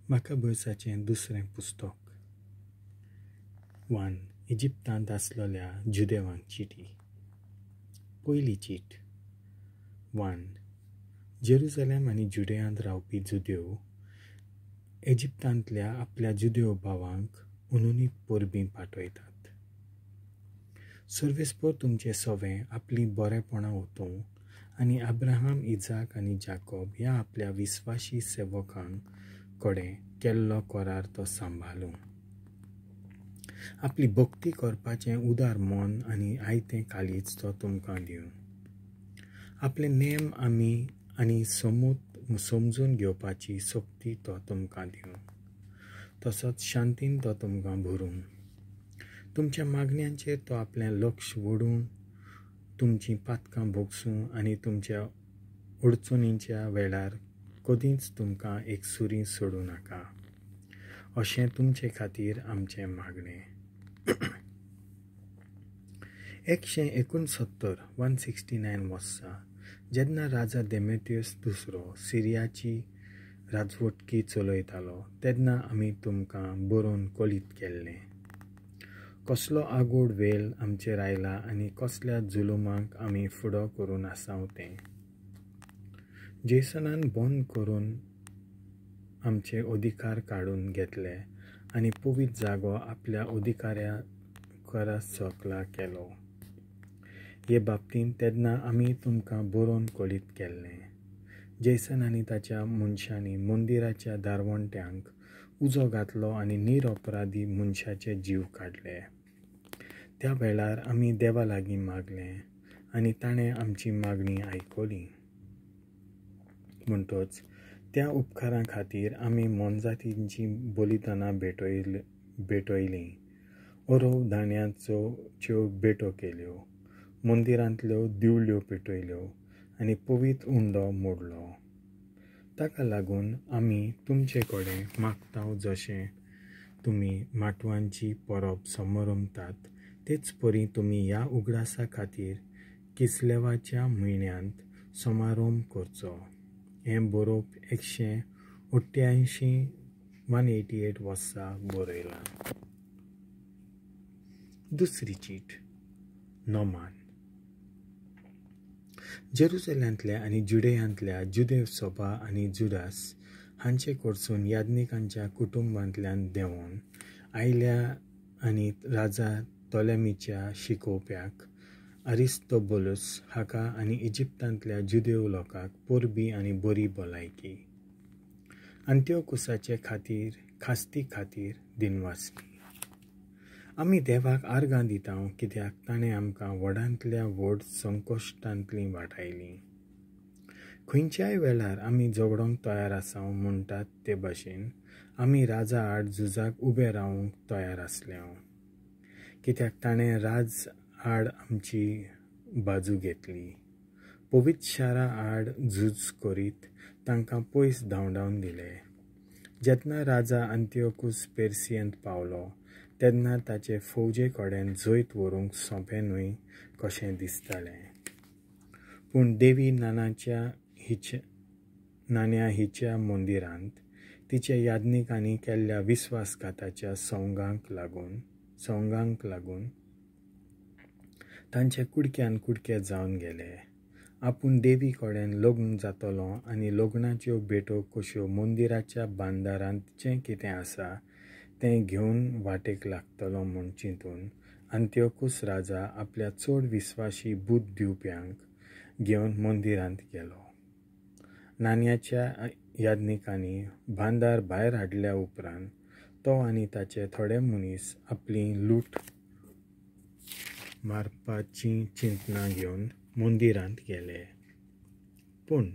मकाबर्साचें दुसरें पुस्तक. 1. इजिप्तांत आसलेल्या जुदेवांक चिटी. पयली चीट. 1. जेरुजलेम आनी जुडेयांत रावपी जुदेव इजिप्तांतल्या आपल्या जुदेव भावांक उनुनीत परबीं पाठयतात. सर्वेस्पर तुमचें सवें आपलीं बरेपणां ओतूं आनी अब्राहम, इजाक आनी जाकोब ह्या आपल्या विस्वाशी सेवकांक कडेन केल्लो करार तो सांबाळूं. आपली भक्ती करपाचें उदार मन आनी आयतें काळीज तो तुमकां दिवं. आपले नेम आमी आनी समजून घेवपाची शक्ती तो तुमकां दिवं. तसोच शांतीन तो तुमकां भरूं. तुमच्या मागण्यांचेर तो आपलें लक्ष वडूं, तुमचीं पातकां भोगसूं आनी तुमच्या अडचणींच्या वेळार कदींच तुमकां एक सुरी सोडूं नाका, अशें तुमचे खातीर आमचें मागणें. 169 169 वर्सा जेन्ना राजा देमेतियस दुसरो सिरियाची राजवटकी चलयतालो तेन्ना आमी तुमकां बरोवन कळीत केल्लें. कसलो आगोड वेल आमचेर आयला आनी कसल्या जुलुमाक आमी फुडो करून आसाव तें. जेसनान बंद करून आमचे अधिकार काडून घेतले आनी पवित्र जागो आपल्या अधिकाऱ्या सकला केलो. हे बाबतींत तेन्ना आमी तुमकां बरोवन कळीत केल्लें. जेसन आनी ताच्या मनशांनी मंदिराच्या दारवंट्यांक उजो घातलो आनी निरपराधी मनशाचे जीव काडले. त्या वेळार आमी देवा लागीं मागलें आनी ताणें आमची मागणी आयकली. म्हणटच त्या उपकारां खातीर आमी मोनजातींची बलिदानां भेटयलीं, ओरव दाण्याच्यो भेटो केल्यो, मंदिरांतल्यो दिवल्यो पेटयल्यो आनी पवित्र उंडो मोडलो. ताका लागून आमी तुमचे कडेन मागता, जशें तुमी माटवांची परब समारंभतात तेच परी तुमी ह्या उगडासा खातीर किसलेवाच्या म्हयन्यांत समारंभ करचो. हें बरोवप 188 188 वर्सा बरयलां. दुसरी चीट. नोमान. जेरुजलेमांतल्या आनी जुडेयांतल्या जुदेव सभा आनी जुडास हांचे कडसून याज्ञिकांच्या कुटुंबांतल्यान देंवोन आयल्या आनी राजा तोलेमीच्या शिकोवप्याक अरिस्तोबुलस हाका आनी इजिप्तांतल्या जुदेव लोकांक परबी आनी बरी भलायकी. अंत्योकुसाचे खातीर खास्ती खातीर दिनवासनी. आमी देवाक आर्गां दिता कित्याक ताणें आमकां व्हडांतल्या व्हड संकश्टांतलीं वाटायलीं. खंयच्याय वेळार आमी झगडोंक तयार आसाव म्हणटात ते भशेन आमी राजा आड झुजाक उबे रावंक तयार आसले, कित्याक ताणें राज आड आमची बाजू घेतली. पवित्र शारा आड झूज करीत तांकां पयस धांवडावन दिले. जेन्ना राजा अंत्योकुस पेर्सियेंत पावलो तेन्ना ताचे फौजे कडेन जैत व्हरूंक सोंपें न्हय कशें दिसतालें. पूण देवी नान्या हिच्या मंदिरांत तिच्या याज्ञिकांनी केल्ल्या विस्वासघाताच्या संवंगांक लागून तांचे कुडक्यान कुडके जावन गेले. आपूण देवी कडेन लग्न जातलो आनी लग्नाच्यो भेटो कश्यो मंदिराच्या बांदारांत जें कितें आसा तें घेवन वाटेक लागतलो म्हूण चिंतून अंत्योकुस राजा आपल्या चड विस्वाशी बूद दिवप्यांक घेवन मंदिरांत गेलो. नान्याच्या याज्ञिकांनी बांदार भायर हाडल्या उपरांत तो आनी ताचे थोडे मनीस आपली लूट मारपाची चिंतना घेवन मंदिरांत गेले. पूण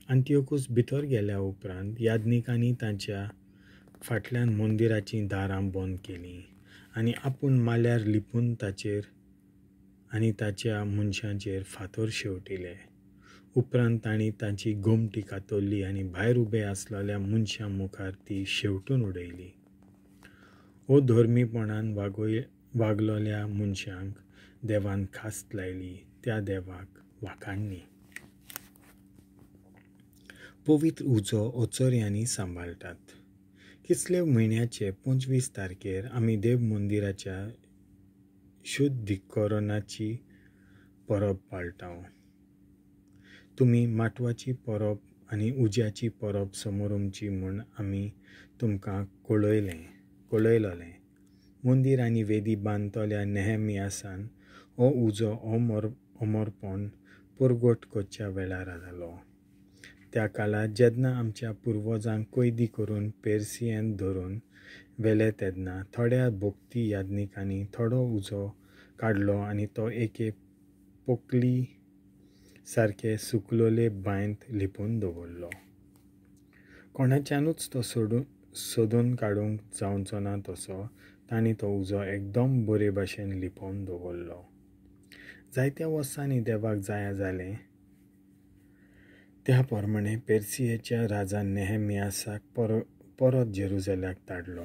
अंत्योकुस भितर गेल्या उपरांत याज्ञिकांनी तांच्या फाटल्यान मंदिराचीं दारां बंद केलीं आनी आपूण माल्यार लिपून ताचेर आनी ताच्या मनशांचेर फातर शेंवटिले. उपरांत तांणी तांची गोमटी कातरली आनी भायर उबे आसलेल्या मनशां मुखार ती शेंवटून उडयली. अधर्मीपणान वागलेल्या मनशांक देवान खास्त लायली, त्या देवाक वाखाणणी. पवित्र उजो अचर्यांनी सांबाळटात. किसलेव म्हयन्याचे 25 तारखेर आमी देव मंदिराच्या शुद्धीकरणाची परब पाळटा. तुमी माटवाची परब आनी उज्याची परब समोरमची म्हूण आमी तुमकां कळयलें. मंदीर आनी वेदी बांदतल्या नेहेमियासान हो उजो अमरपण परगट करच्या वेळार जालो. त्या काळार जेन्ना आमच्या पुर्वजांक कैदी करून पेर्सियेंत धरून व्हेले तेन्ना थोड्या भक्ती याज्ञिकांनी थोडो उजो काडलो आनी तो एके पोकली सारके सुकलोले बांयंत लिपून दवरलो. कोणाच्यानूच तो सोदून काडूंक जावचो ना तसो तांणी तो उजो एकदम बरे भाशेन लिपोवन दवरलो. जायत्या वर्सांनी देवाक जाया जालें त्या प्रमाणे पेर्सियेच्या राजान नेहेमियासाक परत जेरुजलेमाक धाडलो.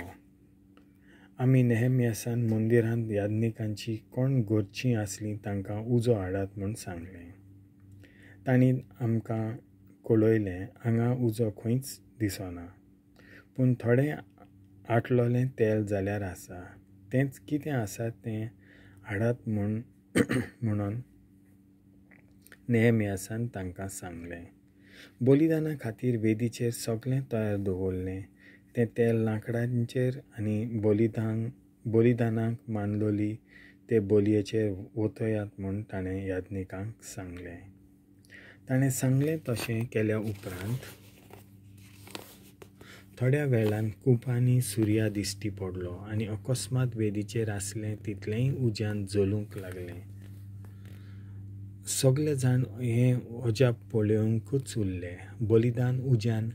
आमी नेहेमियासान मंदिरांत याज्ञिकांची कोण गरजी आसली तांकां उजो हाडात म्हूण सांगलें. तांणी आमकां कळयलें हांगा उजो खंयच दिसना, पूण थोडें आटलोलें तेल जाल्यार आसा, तेंच कितें आसा तें हाडात म्हूण म्हणून नेहेमियासान तांकां सांगलें. बलिदाना खातीर वेदीचेर सगळें तयार दवरलें. तें तेल लांकडांचेर आनी बलिदानाक मानलोली ते बोलयेचेर वतयात म्हूण ताणें याज्ञिकांक सांगलें. ताणें सांगलें तशें केल्या उपरांत थोड्या वेळान कुपांनी सुर्या दिश्टी पडलो आनी अकस्मात वेदीचेर आसलें तितलेंय उज्यान जलूंक लागलें. सगळे जाण हें अजाप पळोवंकूच उरले. बलिदान उज्यान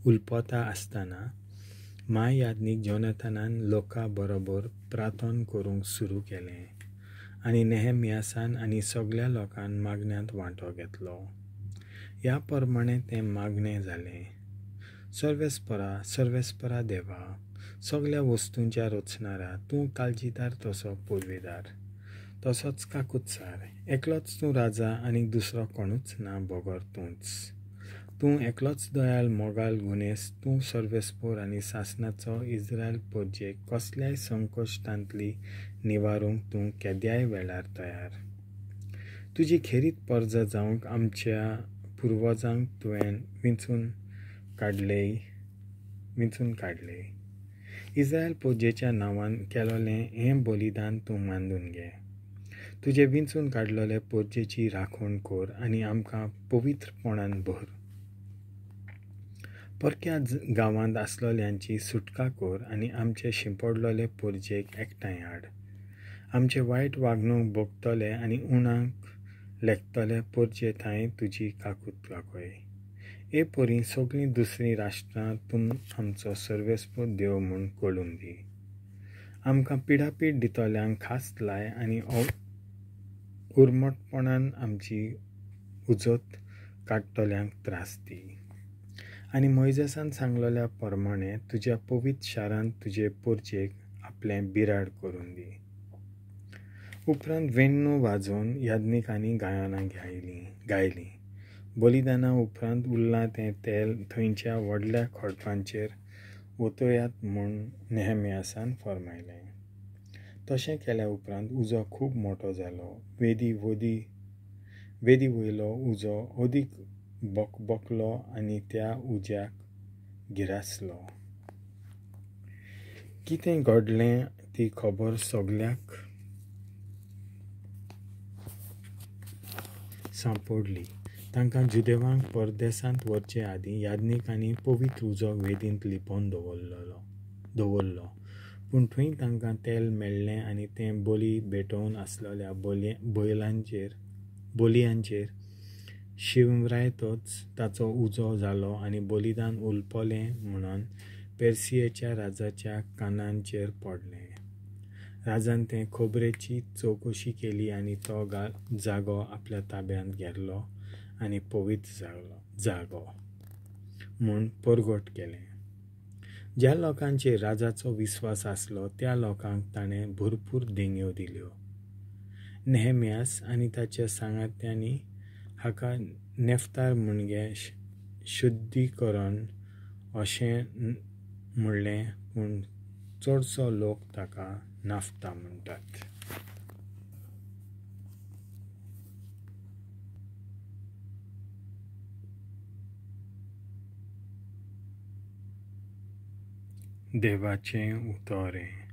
उलपता आसतना म्हायाज्ञीक जोनाथनान लोकां बरोबर प्रार्थना करूंक सुरू केलें आनी नेहेमियासान आनी सगळ्या लोकान मागण्यांत वांटो घेतलो. ह्या प्रमाणे तें मागणें जालें. सर्वेस्परा सर्वेस्परा देवा, सगळ्या वस्तूंच्या रचणारा, तूं काळजीदार तसो पुर्वेदार तसोच काकुत्सार, एकलोच तूं राजा आनी दुसरो कोणूच ना बगर तूंच. तूं एकलोच दयाल मोगाल गुणेस, तूं सर्वेस्पोर आनी सासणाचो इस्रायल परजेक कसल्याय संकश्टांतली निवारूंक तूं केद्याय वेळार तयार. तुजी खेरीत परजा जावंक आमच्या पुर्वजांक तुवें विंचून काडले. इस्रायल परजेच्या नांवान केलोलें हें बलिदान तूं मानून घे. तुजें विंचून काडलेले परजेची राखण कर आनी आमकां पवित्रपणान भर. परक्या गांवांत आसलोल्यांची सुटका कर आनी आमचे शिंपडलोले परजेक एकठांय हाड. आमचे वायट वागणूक भोगतले आनी उणाक लेखतले परजे थंय तुजी काकूत दाखय. हे परी सगळीं दुसरीं राष्ट्रां तूं आमचो सर्वेस्पोर देव म्हूण कळून दी. आमकां पिडापीड दितल्यांक खास लाय आनी उर्मटपणान आमची उजत काडटल्यांक त्रास दी. आनी मोयजेसान सांगलेल्या प्रमाणे तुज्या पवित्र शारांत तुजे परजेक आपलें बिराड करून दी. उपरांत वेण्णू वाजोवन याज्ञिकांनी गायनां गायलीं. बलिदाना उपरांत उरलां तें तेल थंयच्या व्हडल्या खडपांचेर वतयात म्हूण नेहेमियासान फर्मायलें. तशें केल्या उपरांत उजो खूब मोटो जालो. वेदी वयलो उजो अदीक बकबकलो आनी त्या उज्याक गिरासलो. कितें घडलें ती खबर सगळ्याक सांपडली. तांकां जुदेवांक परदेसांत व्हरचे आदीं याज्ञिकांनी पवित्र उजो वेदींत लिपोवन दवरलो. पूण थंय तांकां तेल मेळ्ळें आनी तें बली भेटोवन आसलेल्या बोलयांचेर शिवरायतच ताचो उजो जालो आनी बलिदान उलपलें म्हणून पेर्सियेच्या राजाच्या कानांचेर पडलें. राजान ते खबरेची चवकशी केली आनी तो जागो आपल्या ताब्यांत घेतलो आनी पवित्र जागो म्हूण परगट केलें. ज्या लोकांचेर राजाचो विस्वास आसलो त्या लोकांक ताणें भरपूर देणग्यो दिल्यो. नेहेमियास आनी ताच्या सांगात्यांनी हाका नेफ्तार म्हणजे शुद्धीकरण अशें म्हणलें पूण चडसो लोक ताका नाफ्ता म्हणटात. देवाचें उतोरें.